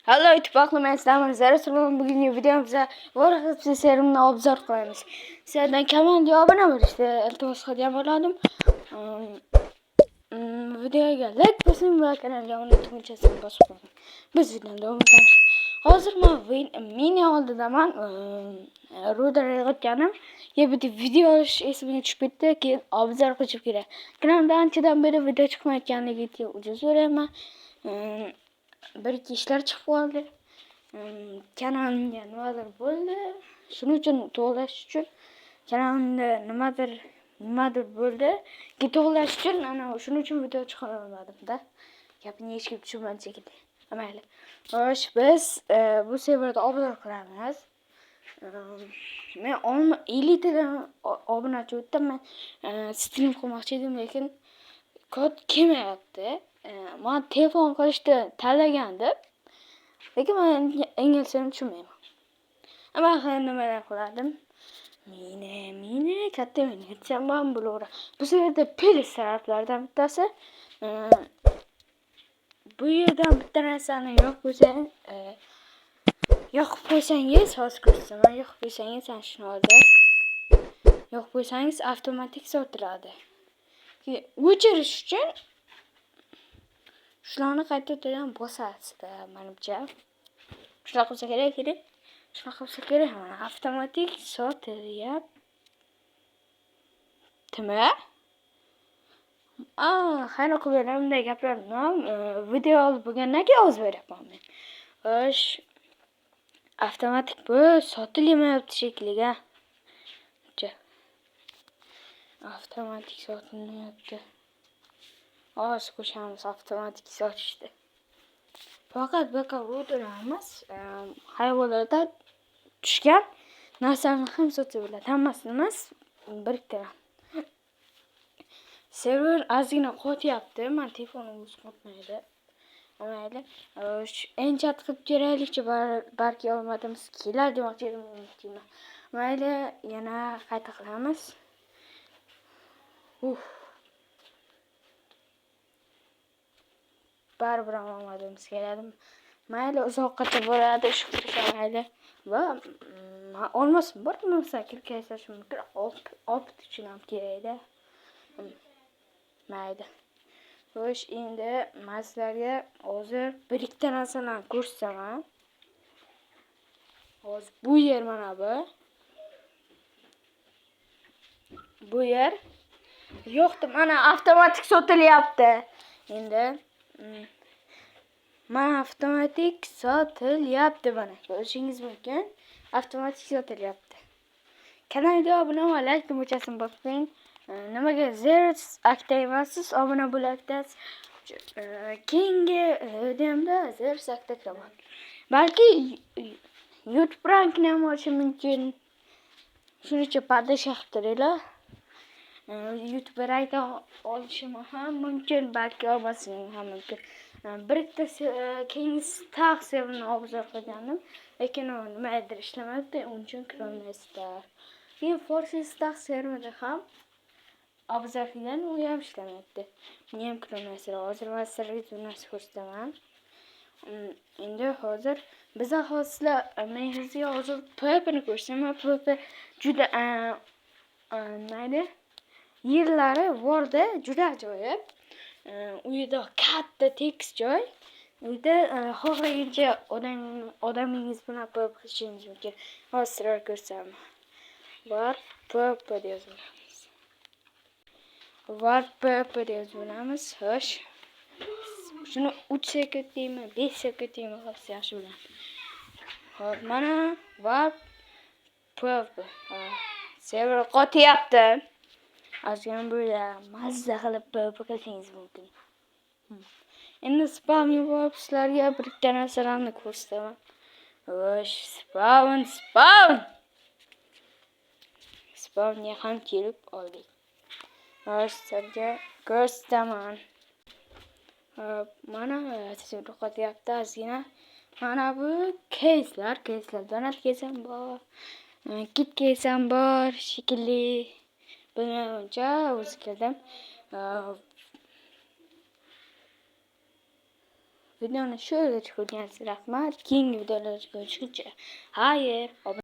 Hello ittifoqli men sizlar Zara. Bugungi videomizda Warcraft serimini obzor qilamiz. Sizlardan kanalga obuna bo'lishni iltimos qilgan bo'lardim. Videoga like bosing va kanalga obuna tugmachasini bosib qo'ying. Biz videoni davom etamiz. Hozir men mini oldidaman. Ruda yig'ayotganim. Ya bitta video olish esimga tushib ketdi, keyin obzor qilishim kerak. Kanalda anchadan beri video chiqmayotganligi uchun uzr so'rayman. Bir ikki ishlar chiqib qoldi. Kanalimga nimadir bo'ldi. Shuning uchun to'g'rilash uchun kanalimda nimadir bo'ldi. Keyin to'g'rilash uchun ana shuning uchun video chiqara olmadim-da. Gapni hech kim tushunmadi shekilli. Mayli. Xo'sh, biz bu serverda obzor qilamiz. Men 50 tadan obunachi o'tdim. Men stream qilmoqchi edim, lekin kod kelmayapti. Man telefon qilishni tanlagandim. Lekin men inglizchani tushunmayman. Ammo nimalar qilardim? Mini katta mini desam ham bo'laveradi. Bu yerda pelis taraflardan bittasi. Bu yerdan bitta narsani yo'q qo'ysang, yoqib qo'ysangiz, hozir ko'rsataman, yoqib qo'ysangiz ana shuni oldi. Yoqib qo'ysangiz avtomatik sotiladi. Keyin o'chirish uchun shularni qaytadan bosasizda, menimcha. Shunaqa qilsa kerak. Shunaqa qilsa kerak, mana avtomatik sotilyaptimi? Xayr qilib beraman bunday gaplarni video olib bo'lgandan keyin ovoz beryapman men. Xo'sh, avtomatik bu sotilmayapti shekilli. Avtomatik sotilmayapti. Hozir qo'shamiz avtomatik sotishni. Faqat bunaqa router emas, hayvonlardan tushgan narsani ham sotsa bo'ladi. Hammasini emas, biriktiraman. Server ozgina qotyapti. Man telefonim o'zi qotmaydi. Mayli. Enchant qilib ko'raylikchi, balki omadimiz kelar demoqchi edim, unutdimman. Mayli, yana qayta qilamiz. Uf. Baribir ham omadimiz keladi. Mayli, uzoqqacha boradi, ish qilsa mayli. Va olmos bor narsa kirib yashash mumkin. Opit uchun ham kerakda. Mayli. Xo'sh, endi men sizlarga hozir bir ikkita narsani ko'rsataman. Hozir bu yer mana bu. Bu yer yo'qdi, mana avtomatik sotilyapti. Endi mana avtomatik sotilyapti, mana ko'rishingiz mumkin. Avtomatik sotilyapti. Kanalga obuna va like tugmachasini bosib qo'ying. Nimaga Zerox akta emassiz, obuna bo'lyapsiz. Keyingi videomda Zerox akta kiraman. Balki YouTube rankini ham olishim mumkin. Shuning uchun поддержка qilib turinglar. YouTube rank olishim ham mumkin, balki olmasligim ham mumkin. Bir ikkita keyingi Star serverini obzor qilgandim, lekin u nimadir ishlamabdi, uning uchun kirolmaysizlar. Keyin Force Star serveri ham obzor qilgan, u ham ishlamayapti. Buni ham kirolmaysizlar. Hozir men sizlarga bir narsa ko'rsataman. Endi hozir biza hozir men sizga hozir PvPni ko'rsataman. PvP juda nima edi? Yerlari borda juda ajoyib. U yerda katta tekis joy. U yerda xohlagancha odamingiz bilan PvP qilishingiz mumkin. Hozir sizlarga ko'rsataman. Var PvP deb yozamiz. Var PvP deb yozamiz. Xo'sh. Shuni 3 sekund deymi, 5 sekund deymi, hozir yaxshi bilaman. Xo'p, mana var PvP. Server qotyapti. Ozgina böyle mazza qilib PvP qilishingiz mumkin. Endi spamga borib sizlarga bir ikkita narsalarni ko'rsataman. Xo'sh, spawn, spawn. Spawnga ham kelib oldik. Hozir sizlarga ko'rsataman. Hop, mana server qotyapti ozgina. Mana bu keyslar, keyslar. Donat case ham bor, kit case ham bor shekilli. Bilmayman, o'zi keldim. Videoni shu yergacha ko'rganingiz rahmat. Keyingi videolarda ko'rishguncha. Xayr.